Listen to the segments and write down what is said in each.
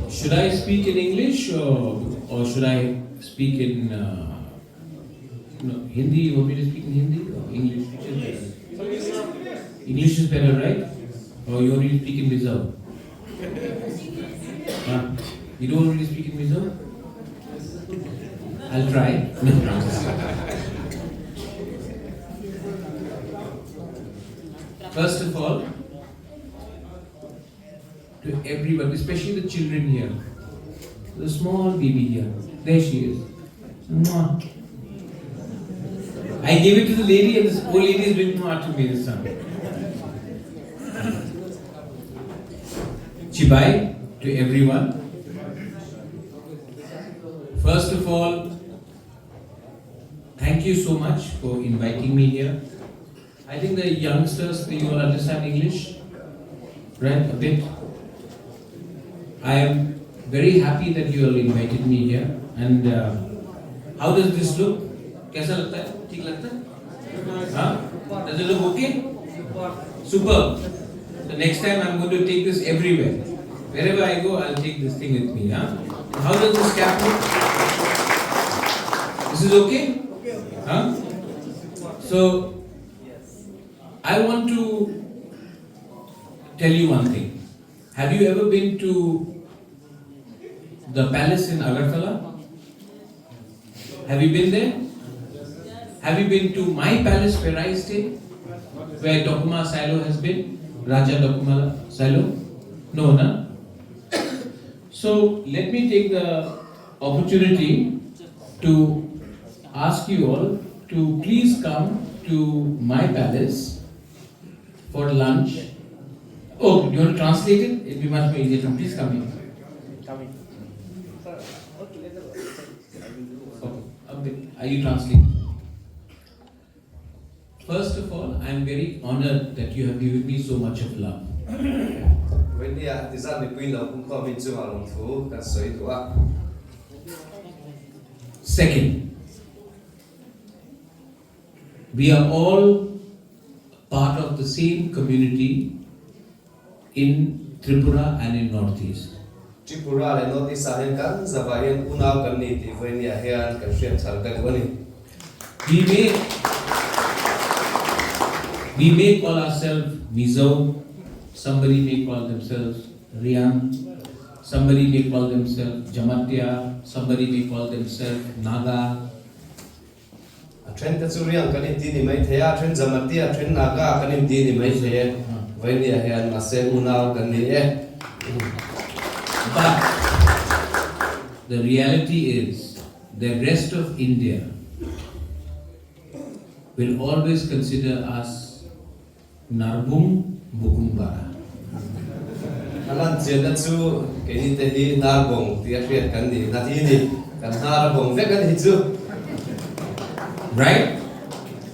Should I speak in English or, or should I speak in uh, no, Hindi? You want me to speak in Hindi or English? Which is better? English is better, right? Or you want me to speak in Mizo? Huh? You don't want me to speak in Mizo? I'll try. No, no. First of all, to everyone, especially the children here, the small baby here, there she is. Mwah. I gave it to the lady, and this old lady is doing mwah to me this time. Chibai to everyone. First of all, thank you so much for inviting me here. I think the youngsters, they all understand English, right? A bit. I am very happy that you all invited me here. And uh, how does this look? कैसा लगता है? ठीक लगता है? हाँ? Does it look okay? Superb. The next time I'm going to take this everywhere. Wherever I go, I'll take this thing with me. Huh? How does this cap look? This is okay? Huh? So, I want to tell you one thing. Have you ever been to the palace in Agartala? Have you been there? Have you been to my palace where I stay? Where Dokhuma Sailo has been? Raja Dokhuma Sailo? No, na? So let me take the opportunity to ask you all to please come to my palace for lunch. Oh, do you want to translate it? It'll be much more easier. Please come here. Okay. A bit. Are you translating? First of all, I am very honored that you have given me so much of love. Wendy-a tizat mipui lo pung khawmin chungah lawmthu kan sawi duh a. Second, we are all part of the same community in Tripura and in Northeast. Tripura leh North East ah hian kan zavah hian unau kan ni tih Wendy-a hian kan hriat chhan ka duh a ni. We may we may call ourselves Mizo, somebody may call themselves Riang, somebody may call themselves Jamatia, somebody may call themselves Naga. A then te chu Riang kan inti ni mai thei a, a then Jamatia, a then Naga kan inti ni mai thei e. Wendy-a hian mahse unau kan ni e. But the reality is the rest of India will always consider us Narbung Bukumbara. A lan chianna chu keini te hi Narbong tih a hriat kan ni na hi ni, kan hnar a bawng vek a ni chu. Right?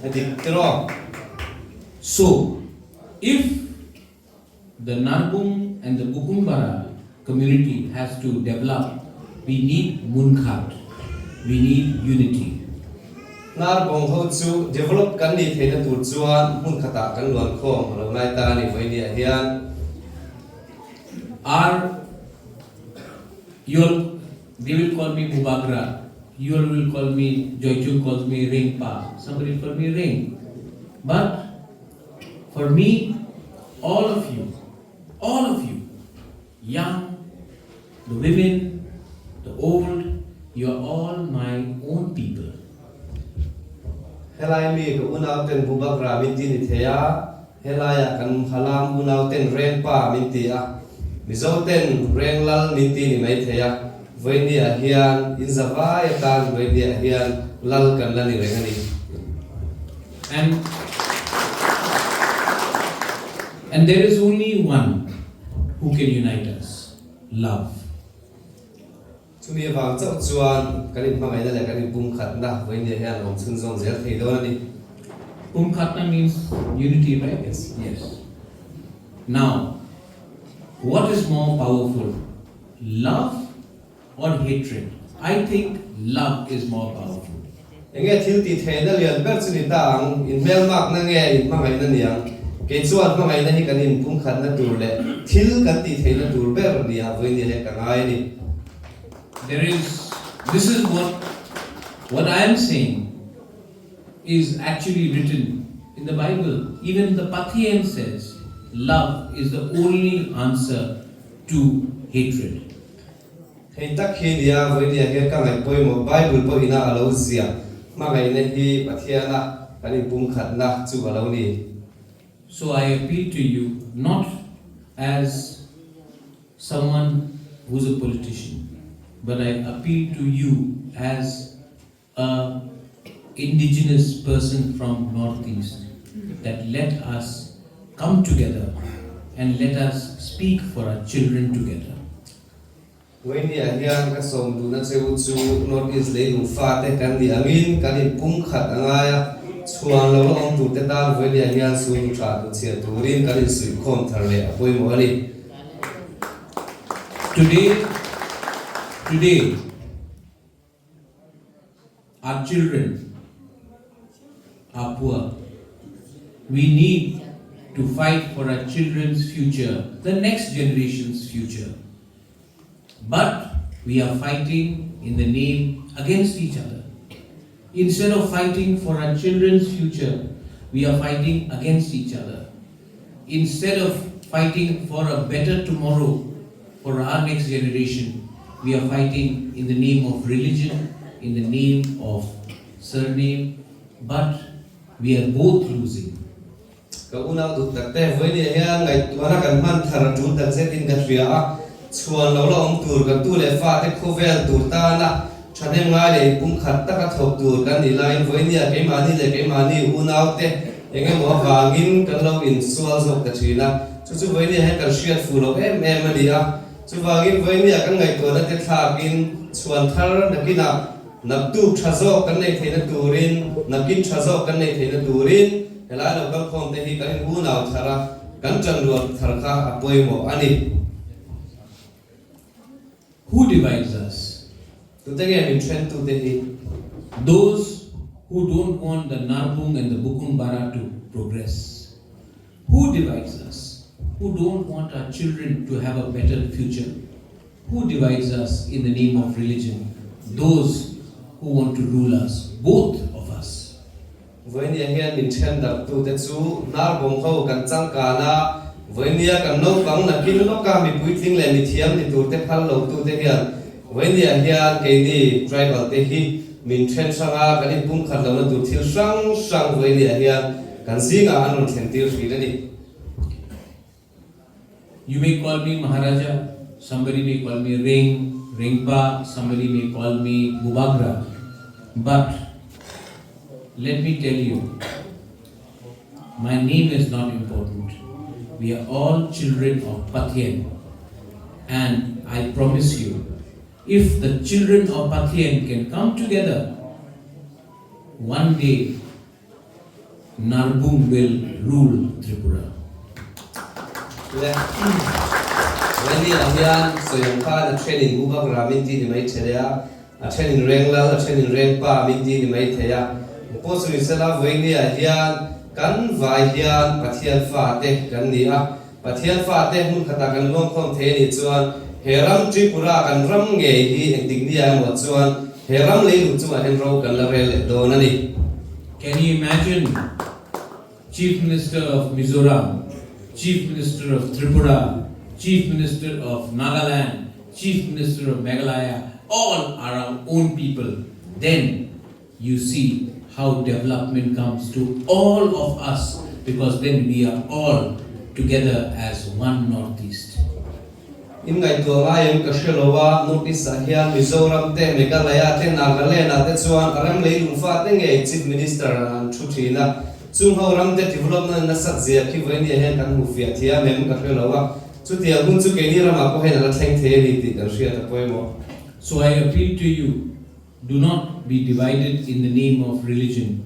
A dik tiraw? So, if the Narbung and the Bukumbara community has to develop, we need Munkhat, we need unity. Narbong ho chu develop kan nih theihna tur chuan hmun khatah kan luan khawm a lo ngai ta a ni Vawinia hian. Are you all, they will call me Bubagra, you all will call me, Joychung calls me Ringpa, somebody will call me Ring. But for me, all of you, all of you, young, the women, the old, you are all my own people. Helai mi ka unau ten Bubagra min ti ni thei a, helaia kan Halam unau ten Rengpa min ti a, Mizo ten Renglal min ti ni mai thei a, Vawinia hian in zavai atan Vawinia hian lal kan la ni reng a ni. And and there is only one who can unite us, love. Chumi avang chauh chuan kan inhmangaihna leh kan inpumkhatna Vawinia hian awm chhunzawm zel thei dawn a ni. Pumkhatna means unity, right? Yes. Yes. Now, what is more powerful, love or hatred? I think love is more powerful. Enge thil tih theihna lian ber chu ni ta ang, inhmelmakna nge inhmangaihna ni ang? Kei chuan hmangaihna hi kan inpumkhatna tur leh thil kan tih theihna tur ber nia vawinia hian ka ngai a ni. There is, this is what what I am saying is actually written in the Bible. Even the Pathian says love is the only answer to hatred. Hei tak hi nia vawinia hian ka ngaih pawimawh Bible pawhina a lo ziah hmangaihna hi Pathiana kan inpumkhatna chu a lo ni. So I appeal to you not as someone who's a politician, but I appeal to you as a indigenous person from Northeast that let us come together and let us speak for our children together. Vawinia hian ka sawm duhna che u chu North East leilung fate kan nih angin kan inpumkhat a ngai a, chhuan lo la awm turte tan vawinia hian sunu tha duhchhiah turin kan insuihkhawm thar leh a pawimawh a ni. Today, today, our children are poor. We need to fight for our children's future, the next generation's future. But we are fighting in the name against each other. Instead of fighting for our children's future, we are fighting against each other. Instead of fighting for a better tomorrow for our next generation, we are fighting in the name of religion, in the name of surname, but we are both losing. Ka unau duh tak te, vawinia hian ngaihtuahna kan hman thar a tul tak zetin ka hria a, chhuan lo la awm tur kan tu leh fate khawvel tur tana thahnem ngai leh inpumkhat taka thawk tur kan nih laiin vawinia keimahni leh keimahni unaute eng emaw avangin kan lo insual zawk ta thin a, chu chu vawinia hian kan hriat fuh loh em em a ni a, chuvangin vawinia kan ngaihtuahna te thlakin chhuan thar nakinah Naktuk tha zawk kan neih theihna turin, nakin tha zawk kan neih theihna turin helai lo kalkhawm te hi kan in unau thar a, kan tanrual thar kha a pawimawh a ni. Who divides us? Tute nge min then tute hi? Those who don't want the Narbung and the Bukung Bara to progress. Who divides us? Who don't want our children to have a better future. Who divides us in the name of religion? Those who want to rule us, both of us. Vawinia hian min then darhtute chu hnarbawng ho kan changkan a, vawinia kan naupang nakin lawka mi puitling leh mi thiam ni turte phal lotute hian vawinia hian keini tribal te hi min then hrang a, kan inpumkhat lohna tur thil hrang hrang vawinia hian kan zingah an rawn thlen tir hrin a ni. You may call me Maharaja, somebody may call me Ring, Ringpa, somebody may call me Bubagra. But let me tell you, my name is not important. We are all children of Pathian. And I promise you, if the children of Pathian can come together, one day Narbung will rule Tripura. Le Wendy-ah hian sawi ang khan a thenin Bubagra min ti ni mai thei a, a thenin Renglal, a thenin Rengpa min ti ni mai thei a. Pawh chu nisela Wendy-ah hian kan vai hian Pathian fate kan ni a, Pathian fate hmun khatah kan luangkhawm thei a nih chuan he ram Tripura kan ram ngei hi engtik nia emaw chuan he ram leilung chungah hian ro kan la rel leh dawn a ni. Can you imagine Chief Minister of Mizoram, Chief Minister of Tripura, Chief Minister of Nagaland, Chief Minister of Meghalaya, all are our own people. Then you see how development comes to all of us because then we are all together as one Northeast. In ngaihtuah ngai em ka hre lo a, North East ah hian Mizoram te, Meghalaya te, Nagaland ah te chuan a ram leilung fa te ngei Chief Minister an thu thin a, chung ho ram te development nasat zia khi vawinia hian kan hmuh fiah thiam em ka hre lo a, chutiang hun chu keini ramah pawh hian a la thleng thei a ni tih kan hriat a pawimawh. So I appeal to you, do not be divided in the name of religion,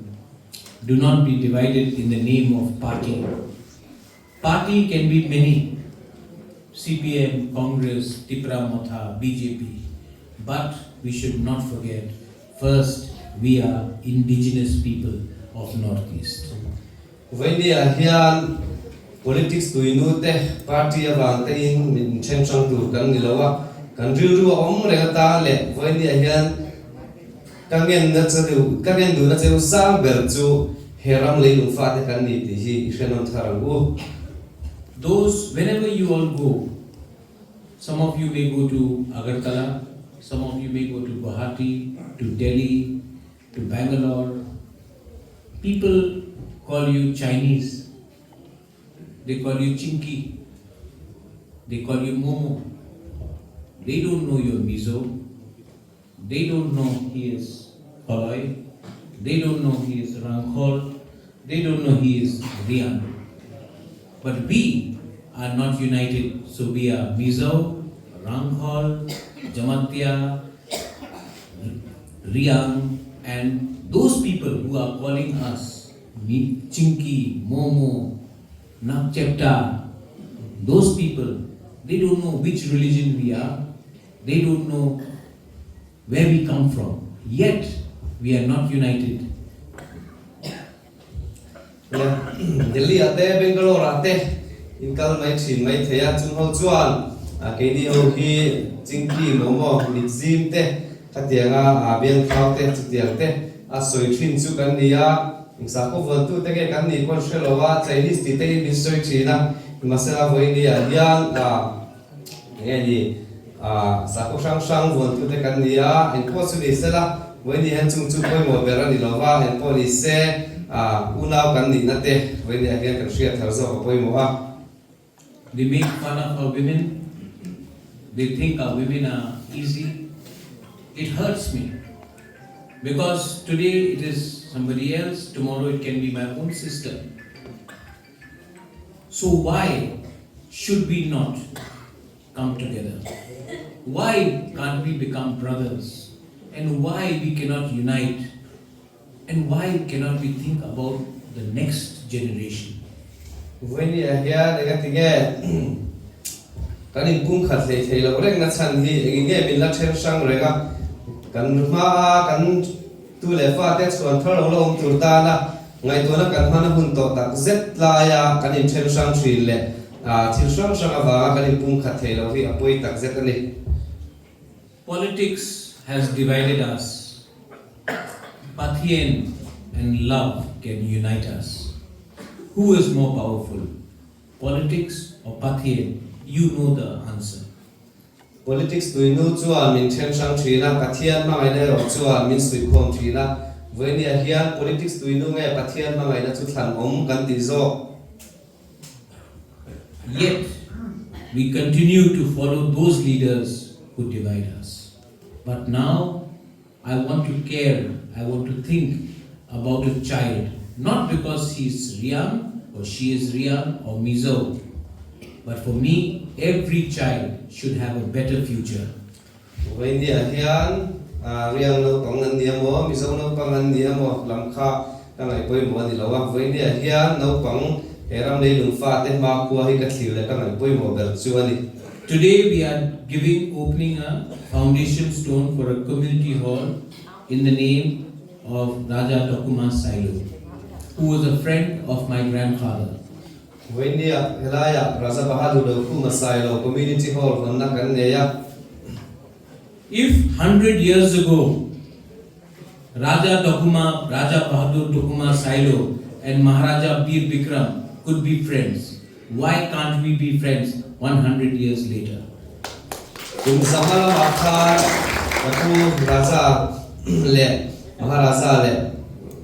do not be divided in the name of party. Party can be many, CPM, Congress, Tipra Motha, BJP, but we should not forget, first we are indigenous people of Northeast. Vawinia hian Politics tuinu te, party avang te in min then hrang tur kan ni lo a, kan rilru a awm reng atan leh vawinia hian ka ngenna che duh, ka ngen duhna cheu sang ber chu he ram leilung fate kan ni tih hi i hrenawn thar ang u. Those whenever you all go, some of you may go to Agartala, some of you may go to Guwahati, to Delhi, to Bangalore, people call you Chinese, they call you Chinki, they call you Momo. They don't know you're Mizo, they don't know he is Koloi, they don't know he is Rangkhol, they don't know he is Riang. But we are not united, so we are Mizo, Rangkhol, Jamatia, Riang, and those people who are calling us Chinki, Momo, Nakchepta, those people, they don't know which religion we are, they don't know where we come from. Yet, we are not united. Delhi ah te, Bangalore ah te in kal mai thin mai thei a, chung ho chuan keini ho hi Chingki Momo, Mitzim te khatianga a biang thau te chutiang te a sawi thin chu kan ni a, engsa khaw vuantu te nge kan nih pawn hre lo a, Chinese tih te hi min sawi thin a, nimahsela vawiini ah hian Enge ni sakhaw hrang hrang vuantute kan ni a, engpawh chu ni sela, vawiini hian chung chu pawimawh ber a ni lo va, engpawh ni se unau kan nihna te vawiini ah hian kan hriat thar zawk a pawimawh a. They make fun of our women, they think our women are easy, it hurts me because today it is somebody else, tomorrow it can be my own sister. So why should we not come together? Why can't we become brothers? And why we cannot unite? And why cannot we think about the next generation? Vawinia hian engatinge kan inpum khat hlei thei loh reng na chhan hi engin nge min la then hrang reng a, kan hmaa kan Tu leh fate chhuan thar lo la awm tur tana ngaihtuahna kan hman a hun tawh tak zet laia kan inthen hrang thin leh thil hrang hrang avanga kan inpumkhat thei loh hi a pawi tak zet a ni. Politics has divided us, Pathian and love can unite us. Who is more powerful, politics or Pathian? You know the answer. Politics tuinu chuan min then hrang thin a, Pathian hmangaihna erawh chuan min suihkhawm thin a. Vawinia hian politics tuinu nge Pathian hmangaihna chu thlan awm kan tih zawk? Yet, we continue to follow those leaders who divide us. But now, I want to care, I want to think about a child, not because he is Riang or she is Riang or Mizo, but for me, every child should have a better future. Vawinia hian Riang naupang an ni emaw, Mizo naupang an ni emaw lam kha ka ngaih pawimawh a ni lo a. Vawinia hian naupang he ram leilung fate hmakhua hi ka thlir leh ka ngaih pawimawh ber chu a ni. Today we are giving opening a foundation stone for a community hall in the name of Raja Dokuma Sailo, who was a friend of my grandfather. Vawinia helaiah Raja Bahadur Dokhuma Sailo Community Hall hawnna kan nei a. If hundred years ago Raja Dokuma, Raja Bahadur Dokuma Sailo and Maharaja Bir Bikram could be friends, why can't we be friends 100 years later? Kum zahma lamah khan ka pu Raja leh Maharaja leh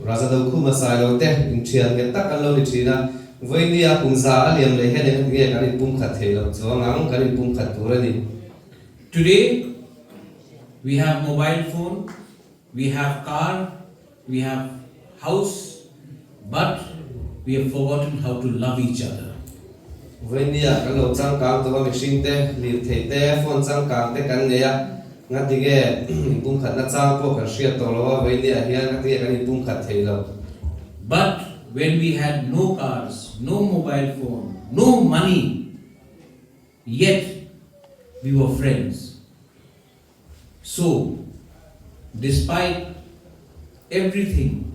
Raja Dokhuma Sailo te inthian nghet tak an lo ni thin a. Vawinia kum za a liam leh hian engati nge kan inpumkhat thei loh chuang ang, kan inpumkhat tur a ni. Today we have mobile phone, we have car, we have house but we have forgotten how to love each other. Vawinia kan lo changkang tawh a, mihring te, lirthei te, phone changkang te kan nei a, ngati nge inpumkhatna chang pawh kan hriat tawh lo a, vawinia hian ngati nge kan inpumkhat thei lo. But when we had no cars, no mobile phone, no money, yet we were friends. So, despite everything,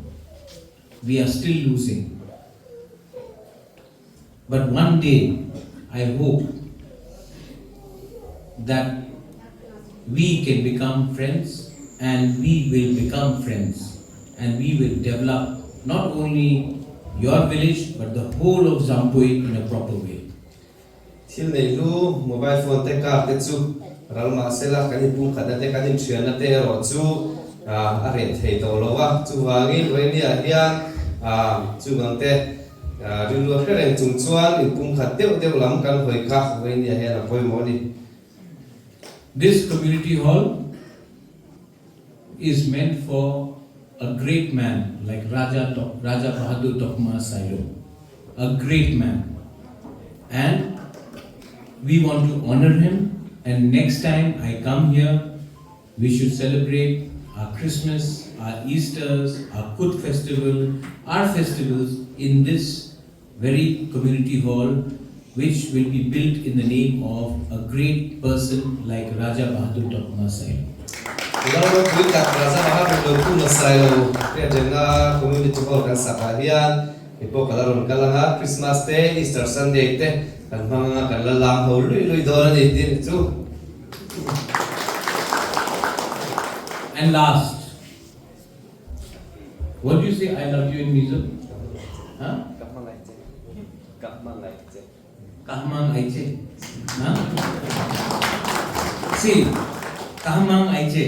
we are still losing. But one day, I hope that we can become friends and we will become friends and we will develop not only your village but the whole of Jampui in a proper way. Thil nei hlu, mobile phone te, car te chu ral mah sela kan inpumkhatna te, kan inthianna te erawh chu a reh thei tawh lo a. Chuvangin Romania hian chung ang te rilru a hre reng chung chuan inpumkhat deuh deuh lam kan hawi kha Romania hian a pawimawh a ni. This community hall is meant for a great man like Raja Raja Bahadur Tokma Sailo, a great man. And we want to honor him and next time I come here, we should celebrate our Christmas, our Easters, our Kut festival, our festivals in this very community hall which will be built in the name of a great person like Raja Bahadur Tokma Sailo. Lal ropui tak Raja Bahadur Tokma Sailo hriatrenna community hall kan sakah hian mi pawh ka la rawn kal ang a, Christmas te, Easter Sunday te kan hmang anga kan la lam ho lui lui dawn a ni tih ni chu. And last, what do you say I love you in Mizo? Huh? Ka hmangaih che. Ka hmangaih che. Ka hmangaih che. Huh? See, ka hmangaih che.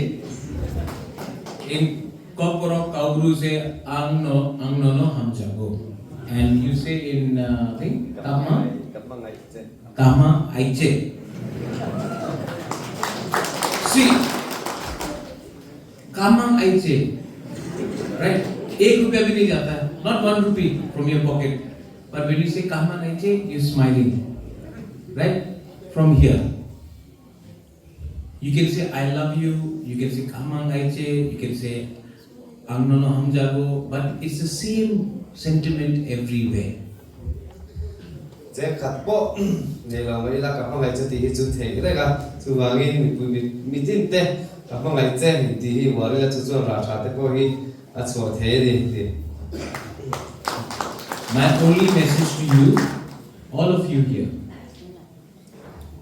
In Kokborok Kaubru say ang no ang no no hamjago. And you say in thing ka hma Ka hmangaih che. Ka hmangaih che. See, ka hmangaih che. Right? एक रुपया भी नहीं जाता है. Not 1 rupee from your pocket. But when you say ka hmangaih che, you're smiling. Right? From here. You can say I love you, you can say ka hmangaih che, you can say ang nono hamjago, but it's the same sentiment everywhere. Cheng khat pawh nei lo mai ila ka hmangaih che tih hi chu theih reng a, chuvangin mipui mitin te ka hmangaih che tih hi uar ila chu chuan rah tha te pawh hi a chhuah thei a ni tih. My only message to you, all of you here,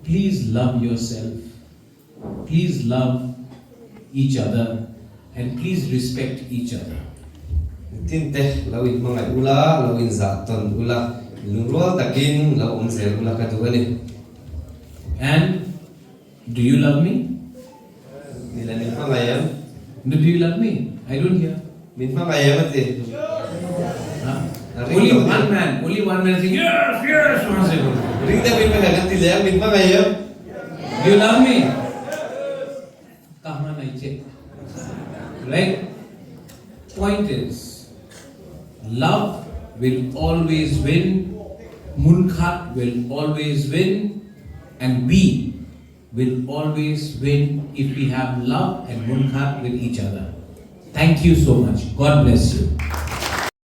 please love yourself, please love each other, and please respect each other. Mitin te lo in hmangaih ula, lo in zah tawn ula, lungrual takin lo awm zel ula ka duh a ni. And do you love me? Ni la min hmangaih em? No, do you love me? I don't hear. Min hmangaih em a ti? Huh? Only one man, only one man saying, Yes, one second. Ring deuh in ka han ti leh a, min hmangaih em? Do you love me? Ka hmangaih che. Right? Point is, love will always win, Hmunkhat will always win, and we will always win if we have love and Hmunkhat with each other. Thank you so much. God bless you.